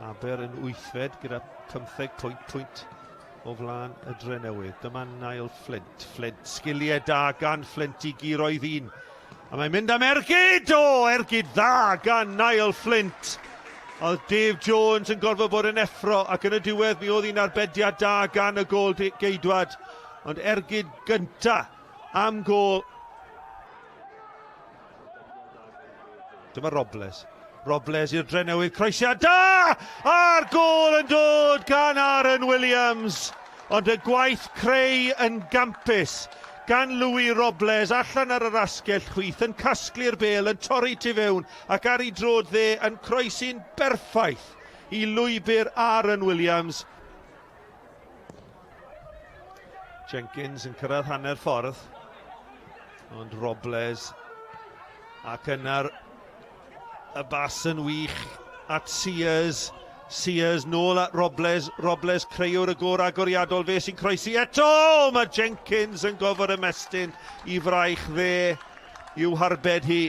Aber yn wythfed gyda 15 pwynt pwynt o flaen y Drenewydd. Dyma Niall Flint. Flint, sgiliau da gan Flint i guro'i ddyn. A mae'n mynd am ergyd! O, ergyd dda gan Niall Flint! Oedd Dave Jones yn gorfod bod yn effro ac yn y diwedd mi oedd hi'n arbediad da gan y gôl geidwad. Ond ergyd gynta am gôl. Dyma Robles. Robles i'r Drenewydd, croesiad da! A'r gôl yn dod gan Aaron Williams. Ond y gwaith creu yn gampus gan Louis Robles allan ar yr asgell chwith yn casglu'r bêl, yn torri tu fewn ac ar ei droed dde yn croesi'n berffaith i lwybr Aaron Williams. Jenkins yn cyrraedd hanner ffordd. Ond Robles ac yna'r y bas yn wych at Sears. Sears nôl at Robles. Robles creuwr y gôr agoriadol fe sy'n croesi eto. Mae Jenkins yn gofod ymestyn i fraich dde i'w harbed hi.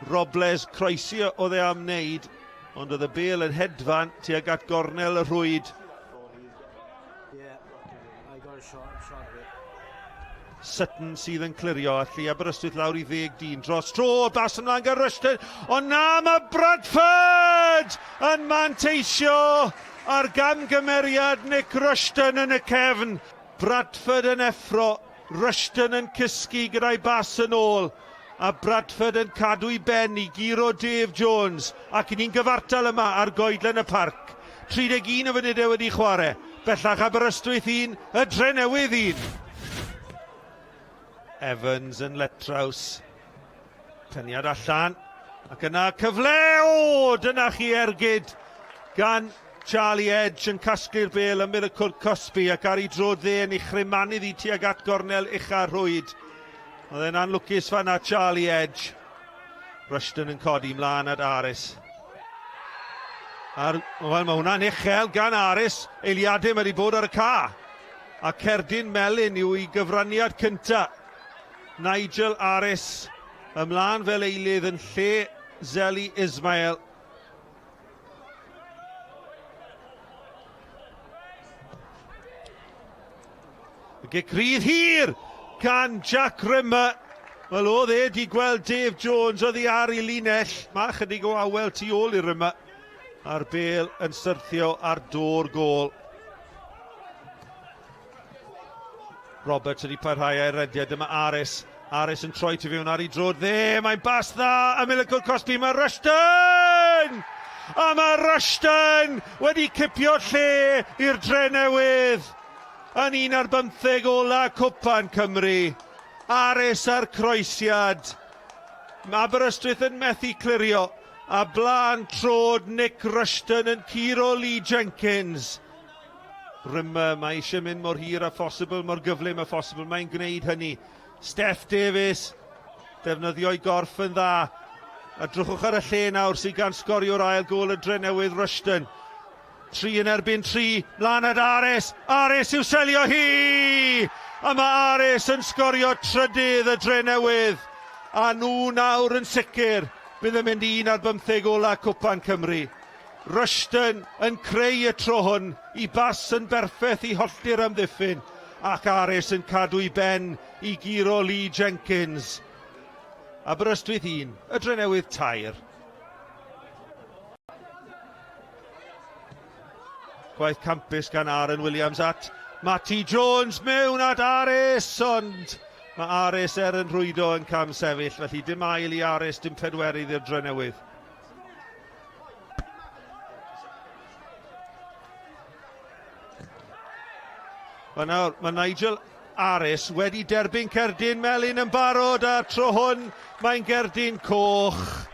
Robles croesi oedd e am wneud, ond oedd y bêl yn hedfan tuag at gornel y rhwyd. Sutton sydd yn clirio a llu Aberystwyth lawr i ddeg dyn dros tro, bas ymlaen gan Rushton, ond na, mae Bradford yn manteisio ar gamgymeriad Nick Rushton yn y cefn. Bradford yn effro, Rushton yn cysgu gyda'i bas yn ôl, a Bradford yn cadw'i ben i guro Dave Jones, ac ni'n gyfartal yma ar goedlen y parc. 31 o funudau wedi chwarae. Bellach Aberystwyth 1, y Drenewydd 1. Evans yn letraws. Peniad allan. Ac yna cyfle! O! Dyna chi ergyd gan Charlie Edge yn casglu'r bêl ymyl y cwrt cosbi ac ar ei droed dde yn ei chrymanu ddi tuag at gornel ucha'r rhwyd. Oedd e'n anlwcus fanna Charlie Edge. Rushton yn codi mlaen at Aris. A'r, wel, mae hwnna'n uchel gan Aris. Eiliadau mae wedi bod ar y ca. A cerdyn melyn yw ei gyfraniad cynta. Nigel Aris ymlaen fel eilydd yn lle Zeli Ismail. Y gic rydd hir gan Jack Rimmer. Wel, oedd e di gweld Dave Jones oddi ar ei linell. Mae chydig o awel tu ôl i Rimmer. A'r bel yn syrthio ar dôr gôl. Roberts wedi parhau a'i rediad. Dyma Aris. Aris yn troi tu fewn ar ei droed dde. Mae'n bas dda. Ymyl y cwrt cosbi. Mae Rushton! A mae Rushton wedi cipio lle i'r Drenewydd. Yn un ar bymtheg ola Cwpan Cymru. Aris a'r croesiad. Mae Aberystwyth yn methu clirio. A blaen trod Nick Rushton yn curo Lee Jenkins. Rimmer, mae eisiau mynd mor hir â phosibl, mor gyflym â phosibl, mae'n gwneud hynny. Steff Davies, defnyddio'i gorff yn dda. A drychwch ar y lle nawr sydd gan sgorio'r ail gôl y Drenewydd Rushton. 3 yn erbyn 3, mlaen at Aris, Aris i'w selio hi! A mae Aris yn sgorio trydydd y Drenewydd. A nhw nawr yn sicr bydd yn mynd i un ar bymtheg ola Cwpan Cymru. Rushton yn creu y tro hwn, i bas yn berffeth i hollti'r amddiffyn, ac Aris yn cadw'i ben i guro Lee Jenkins. Aberystwyth 1, y Drenewydd 3. Gwaith campus gan Aaron Williams at Matty Jones mewn at Aris, ond mae Aris er yn rhwydo yn cam sefyll, felly dim ail i Aris, dim pedwerydd i'r Drenewydd. Wel nawr, mae Nigel Aris wedi derbyn cerdyn melyn yn barod a'r tro hwn mae'n gerdyn coch.